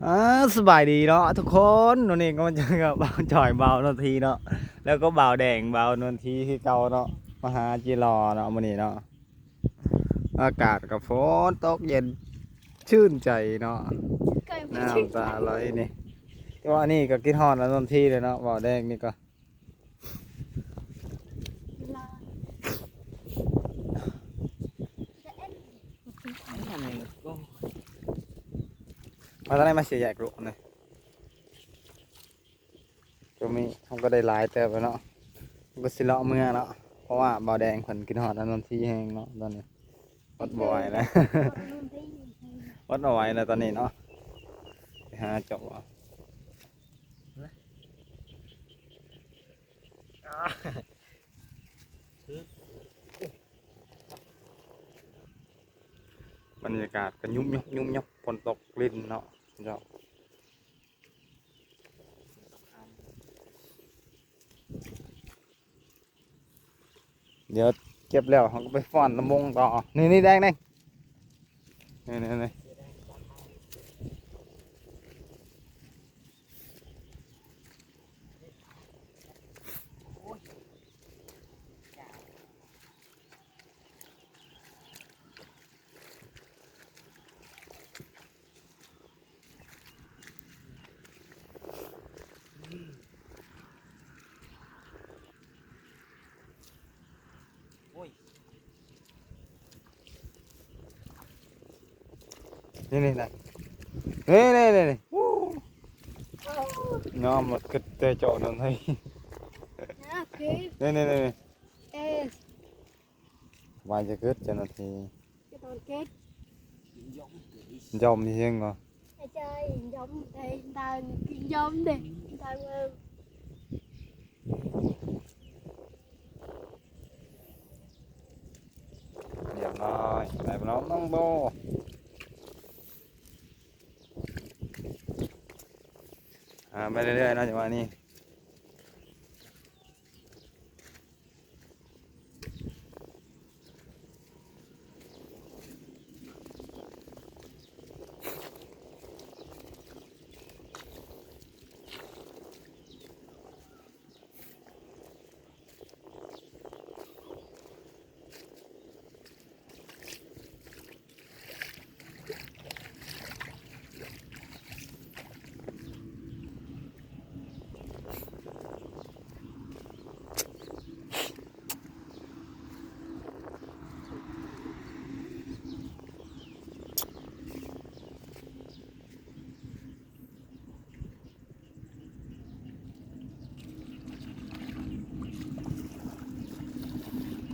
ອ່າ ສະບາຍດີເນາະທຸກຄົນ, ວັນນີ້ກໍມາເຈີກັບບ່າວຈ່ອຍ ບ່າວນນທີເນາະ ແລ້ວກໍບ່າວແດງ ບ່າວນນທີຄືເກົ່າເນາະ, ມາຫາຈີຫຼໍ່ເນາະມື້ນີ້ເນາະ. ອາກາດກໍຝົນຕົກເຢັນຊື່ນໃຈເນາະ, ນ້ຳຕາໄຫຼນີ້. ແຕ່ວ່າອັນນີ້ກໍຄິດຮອດອານນທີເລີຍເນາະ, ບ່າວແດງນີ້ກໍ ມາທາງໃດມາເສຍແຍກລູກນີ້. ກໍມີ ເຮົາກໍໄດ້ຫຼາຍເຕີບແລ້ວເນາະ, ເຮົາກໍຊິເລາະເມືອເນາະ ເພາະວ່າບ່າວແດງເພິ່ນຄິດຮອດອານນທີແຮງເນາະ ຕອນນີ້. ອົດບໍ່ໄຫວແລ້ວ ອົດບໍ່ໄຫວແລ້ວຕອນນີ້ເນາະ, ໄປຫາເຈາະເອົາ. ບັນຍາກາດກໍຍຸບຍົບຍຸບຍົບ ຝົນຕົກລິນເນາະເຈົ້າ. ດຽວເກັບແລ້ວເຮົາກໍໄປຟ້ອນລຳວົງຕໍ່. ນີ້ໆ ແດງໆ ນີ້ໆ. ໂອ້ຍ ນີ້ໆ ນີ້ ນີ້ໆ ນີ້ ນີ້ ນີ້ ນີ້ ຍອມໝົດ ກະແຕເຈາະນັ້ນໃຫ້ ໂອເຄ ນີ້ໆ ນີ້ ນີ້ ເອີ ວ່າຈະເກີດເຈົ້າໜ້າທີ່ ຈະຕ້ອງເກັບ ຍອມເຮງບໍ່? ອາຈາຍ ຍອມເດ້ ດາວ ຍອມເດ້ ດາວ ເອີ ຮຽບຮ້ອຍ ໄປນ້ອງ ນ້ອງໂບ ຫາໄປເລື້ອຍໆ ເນາະ ຈັງຫວະນີ້.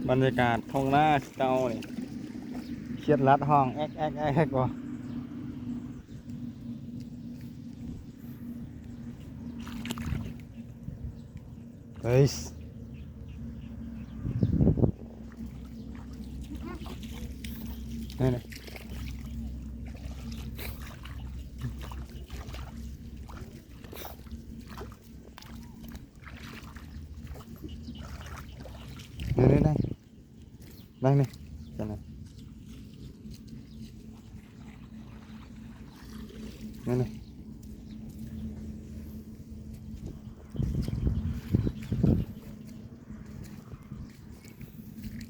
ບັນຍາກາດທົ່ງນາຄືເກົ່ານີ້ ຂຽດລັດຮ້ອງແອກໆໆ ບໍ່ ເອີຍ ນີ້ໆ. ນີ້ໆໆ ນັ່ງນີ້ ນີ້ໆ ນີ້ໆ.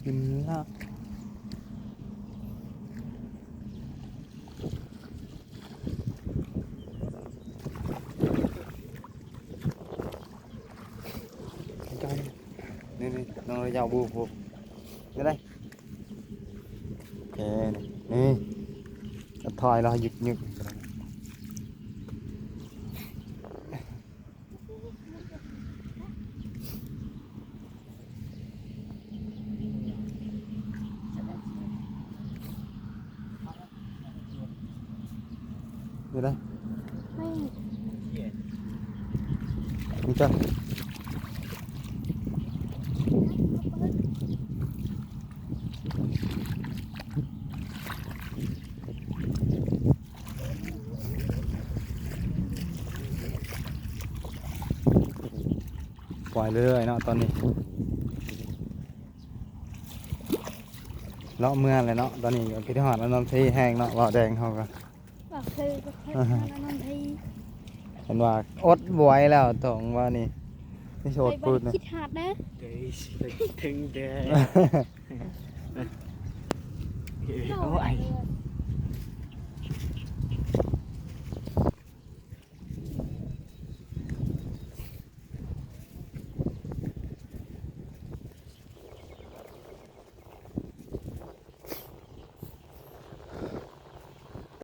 ກິນລະ ນີ້ໆ ນ້ອງລະເຍົາບູບ ນີ້ໄດ໋ ໂອເຄ ນີ້ ນີ້ ຖອຍລະ ຍຶກໆ. ນີ້ໄດ໋ ນີ້ຈ້ະ. ປ່ອຍເລື້ອຍໆ ເນາະ ຕອນນີ້ ເລາະເມືອແລ້ວເນາະ. ຕອນນີ້ກໍຄິດຮອດອານນທີແຮງເນາະ ບ່າວແດງເຮົາກໍ ກໍຄື ກໍຄື ອາຮະ ອານນທີ ເພິ່ນວ່າອົດບໍ່ໄຫວແລ້ວ ຕ້ອງວ່ານີ້ ນີ້ຊິອົດ ໄປ ປຶດ ບໍ່ໄດ້ ນະ ຄິດຮອດເດີ ເດີ ເຖິງເດີ ໂອ້ຍ